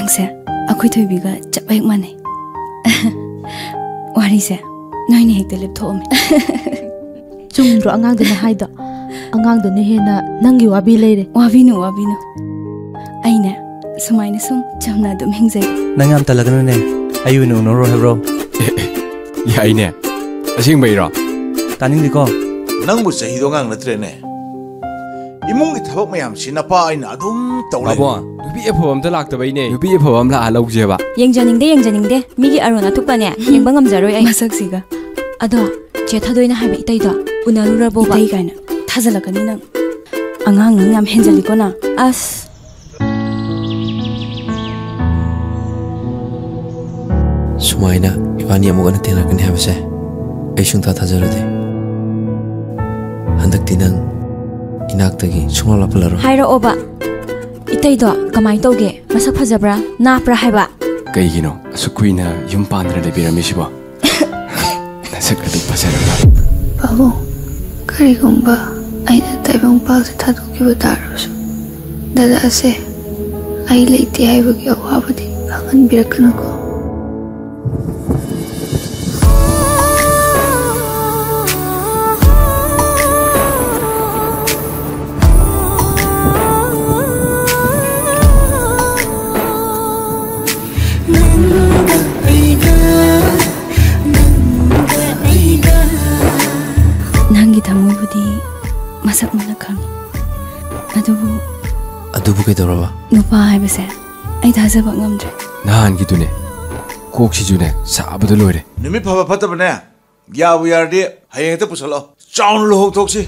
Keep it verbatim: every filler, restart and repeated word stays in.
ꯁꯦ, ꯑꯩꯈꯣꯏ ꯊꯣꯏꯕꯤꯒ ꯆꯞ ꯍꯦꯛ ꯃꯥꯟꯅꯩ꯫ ꯋꯥꯔꯤꯁꯦ ꯅꯣꯏꯅ ꯍꯦꯛꯇ ꯂꯦꯞꯊꯣꯛꯑꯝꯃꯤ꯫ ꯆꯨꯝꯗ꯭ꯔꯣ ꯑꯉꯥꯡꯗꯨꯅ ꯍꯥꯏꯗꯣ? ꯑꯉꯥꯡꯗꯨꯅ ꯍꯦꯟꯅ ꯅꯪꯒꯤ ꯋꯥꯕꯤ ꯂꯩꯔꯦ꯫ ꯋꯥꯕꯤꯅꯨ, ꯋꯥꯕꯤꯅꯨ꯫ ꯑꯩꯅꯦ ꯁꯨꯃꯥꯏꯅ ꯁꯨꯝ ꯆꯝꯅ ꯑꯗꯨꯝ ꯍꯤꯡꯖꯒꯦ꯫ ꯅꯪ ꯌꯥꯝ ꯇꯜꯂꯒꯅꯨꯅꯦ, ꯑꯩ ꯑꯣꯏꯅ ꯎꯅꯔꯣ ꯍꯥꯏꯕ꯭ꯔꯣ? ꯌꯥꯏꯅꯦ, ꯑꯁꯦꯡꯕꯩꯔꯣ? ꯇꯥꯅꯤꯡꯗꯦꯀꯣ꯫ ꯅꯪꯕꯨ ꯆꯍꯤꯗꯣ ꯑꯉꯥꯡ ꯅꯠꯇ꯭ꯔꯦꯅꯦ꯫ ꯏꯃꯨꯡꯒꯤ ꯊꯕꯛ ꯃꯌꯥꯝꯁꯤ ꯅꯄꯥ ꯑꯩꯅ ꯑꯗꯨꯝ ꯇꯧ ꯂꯩ꯫ ꯕꯥꯕꯣ, ꯅꯨꯄꯤ ꯑꯐꯕ ꯑꯝꯇ ꯂꯥꯛꯇꯕꯩꯅꯦ, ꯅꯨꯄꯤ ꯑꯐꯕ ꯑꯃ ꯂꯥꯛꯑ ꯂꯧꯖꯦꯕ꯫ ꯌꯦꯡꯖꯅꯤꯡꯗꯦ, ꯌꯦꯡꯖꯅꯤꯡꯗꯦ꯫ ꯃꯤꯒꯤ ꯑꯔꯣꯟ ꯑꯊꯨꯞꯀꯅꯦ ꯌꯦꯡꯕ ꯉꯝꯖꯔꯣꯏ ꯑꯩ꯫ ꯃꯁꯛꯁꯤꯒ꯫ ꯑꯗꯣ, ꯆꯦ ꯊꯥꯗꯣꯏꯅ ꯍꯥꯏꯕ ꯏꯇꯩꯗꯣ ꯎꯅꯔꯨꯔꯕꯣꯕ? ꯏꯇꯩ ꯀꯥꯏꯅ ꯊꯥꯖꯜꯂꯛꯀꯅꯤ ꯅꯪ꯫ ꯑꯉꯥꯡ ꯅꯪ ꯌꯥꯝ ꯍꯦꯟꯖꯜꯂꯤꯀꯣ ꯅꯪ꯫ ꯑꯁ꯫ ꯁꯨꯃꯥꯏꯅ ꯏꯕꯥꯅꯤ ꯑꯃꯨꯛ ꯍꯟꯅ ꯊꯦꯡꯅꯔꯛꯀꯅꯤ ꯍꯥꯏꯕꯁꯦ ꯑꯩ ꯁꯨꯡꯊꯥ ꯊꯥꯖꯔꯨꯗꯦ꯫ ꯍꯟꯗꯛꯇꯤ ꯅꯪ ꯏꯅꯥꯛꯇꯒꯤ ꯁꯨꯡꯂꯥꯞ ꯂꯥꯞꯍꯜꯂꯔꯣꯏ꯫ ꯍꯥꯏꯔꯛꯑꯣꯕ, ꯏꯇꯩꯗꯣ ꯀꯃꯥꯏꯅ ꯇꯧꯒꯦ? ꯃꯁꯛ ꯐꯖꯕ꯭ꯔꯥ? ꯅꯥꯞꯄ꯭ꯔꯥ ꯍꯥꯏꯕ? ꯀꯩꯒꯤꯅꯣ ꯑꯁꯨꯛ ꯀꯨꯏꯅ ꯌꯨꯝ ꯄꯥꯟꯗꯅ ꯂꯩꯕꯤꯔꯝꯃꯤꯁꯤꯕꯣ? ꯅꯁꯛ ꯑꯗꯨꯛ ꯐꯖꯔꯒ꯫ ꯄꯥꯕꯨꯡ, ꯀꯔꯤꯒꯨꯝꯕ ꯑꯩꯅ ꯇꯥꯏꯕꯪꯄꯥꯜꯁꯦ ꯊꯥꯗꯣꯛꯈꯤꯕ ꯇꯥꯔꯕꯁꯨ, ꯗꯗꯥꯁꯦ ꯑꯩ ꯂꯩꯇꯦ ꯍꯥꯏꯕꯒꯤ ꯑꯋꯥꯕꯗꯤ ꯈꯪꯍꯟꯕꯤꯔꯛꯀꯅꯨꯀꯣ꯫ ꯅꯪꯒꯤ ꯊꯃꯣꯏꯕꯨꯗꯤ ꯃꯁꯛ ꯃꯨꯟꯅ ꯈꯪꯉꯤ꯫ ꯑꯗꯨꯕꯨ ꯑꯗꯨꯕꯨ ꯀꯩꯗꯧꯔꯕ? ꯅꯨꯄꯥ ꯍꯥꯏꯕꯁꯦ ꯑꯩ ꯊꯥꯖꯕ ꯉꯝꯗ꯭ꯔꯦ꯫ ꯅꯍꯥꯟꯒꯤꯗꯨꯅꯦ, ꯀꯣꯛꯁꯤꯁꯨꯅꯦ ꯁꯥꯕꯗ ꯂꯣꯏꯔꯦ꯫ ꯅꯨꯃꯤꯠ ꯐꯕ ꯐꯠꯇꯕꯅꯦ, ꯌꯥꯕꯨ ꯌꯥꯔꯗꯤ ꯍꯌꯦꯡ ꯍꯦꯛꯇ ꯄꯨꯁꯜꯂꯛꯑꯣ, ꯆꯥꯎꯅ ꯂꯨꯍꯣꯡꯊꯣꯛꯁꯤ꯫